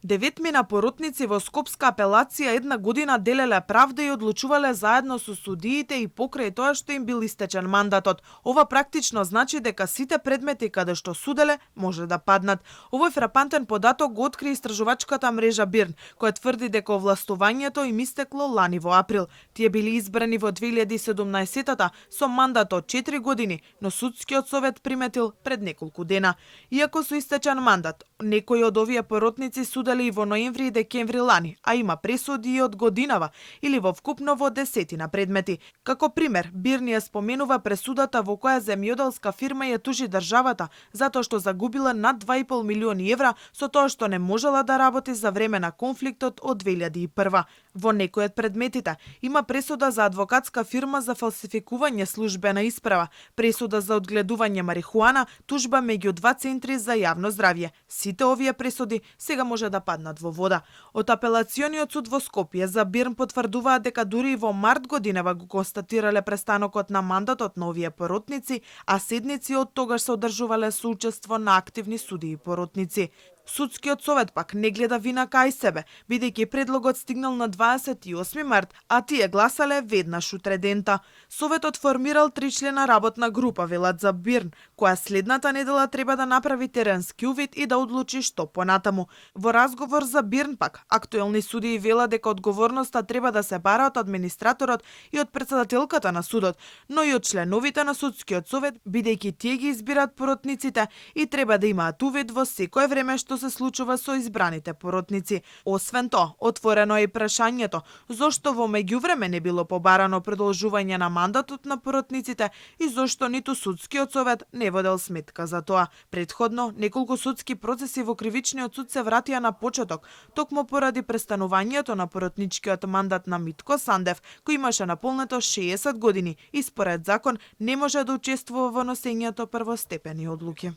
Деветмина поротници во Скопска апелација една година делеле правда и одлучувале заедно со судиите и покрај тоа што им бил истечен мандатот. Ова практично значи дека сите предмети каде што суделе може да паднат. Овој фрапантен податок го откри истражувачката мрежа БИРН, која тврди дека овластувањето им истекло лани во април. Тие били избрани во 2017-та со мандат од 4 години, но судскиот совет приметил пред неколку дена. Иако со истечен мандат, некои од овие поротници судели и во ноември и декември лани, а има пресуди и од годинава или во вкупно во десетина предмети. Како пример, БИРН ја споменува пресудата во која земјоделска фирма ја тужи државата затоа што загубила над 2,5 милиони евра со тоа што не можела да работи за време на конфликтот од 2001. Во некој од предметите има пресуда за адвокатска фирма за фалсификување службена исправа, пресуда за одгледување марихуана, тужба меѓу два центри за јавно здравје. Сите овие пресуди сега може да паднат во вода. Од апелациониот суд во Скопје за БИРН потврдуваат дека дури и во март годинава го констатирале престанокот на мандатот на овие поротници, а седници од тогаш се одржувале со учество на активни судии поротници. Судскиот совет пак не гледа вина кај себе, бидејќи предлогот стигнал на 28 март, а тие гласале веднаш утредента. Советот формирал 3-члена работна група, велат за БИРН, која следната недела треба да направи теренски увид и да одлучи што понатаму. Во разговор за БИРН пак, актуелни судии велат дека одговорноста треба да се бара од администраторот и од претседателката на судот, но и од членовите на судскиот совет, бидејќи тие ги избират поротниците и треба да имаат увид во секое време што се случува со избраните поротници. Освен тоа, отворено е и прашањето зошто во меѓувреме не било побарано продолжување на мандатот на поротниците и зошто ниту судскиот совет не водел сметка за тоа. Претходно, неколку судски процеси во кривичниот суд се вратија на почеток, токму поради престанувањето на поротничкиот мандат на Митко Сандев, кој имаше наполнето 60 години и според закон не може да учествува во носењето првостепени одлуки.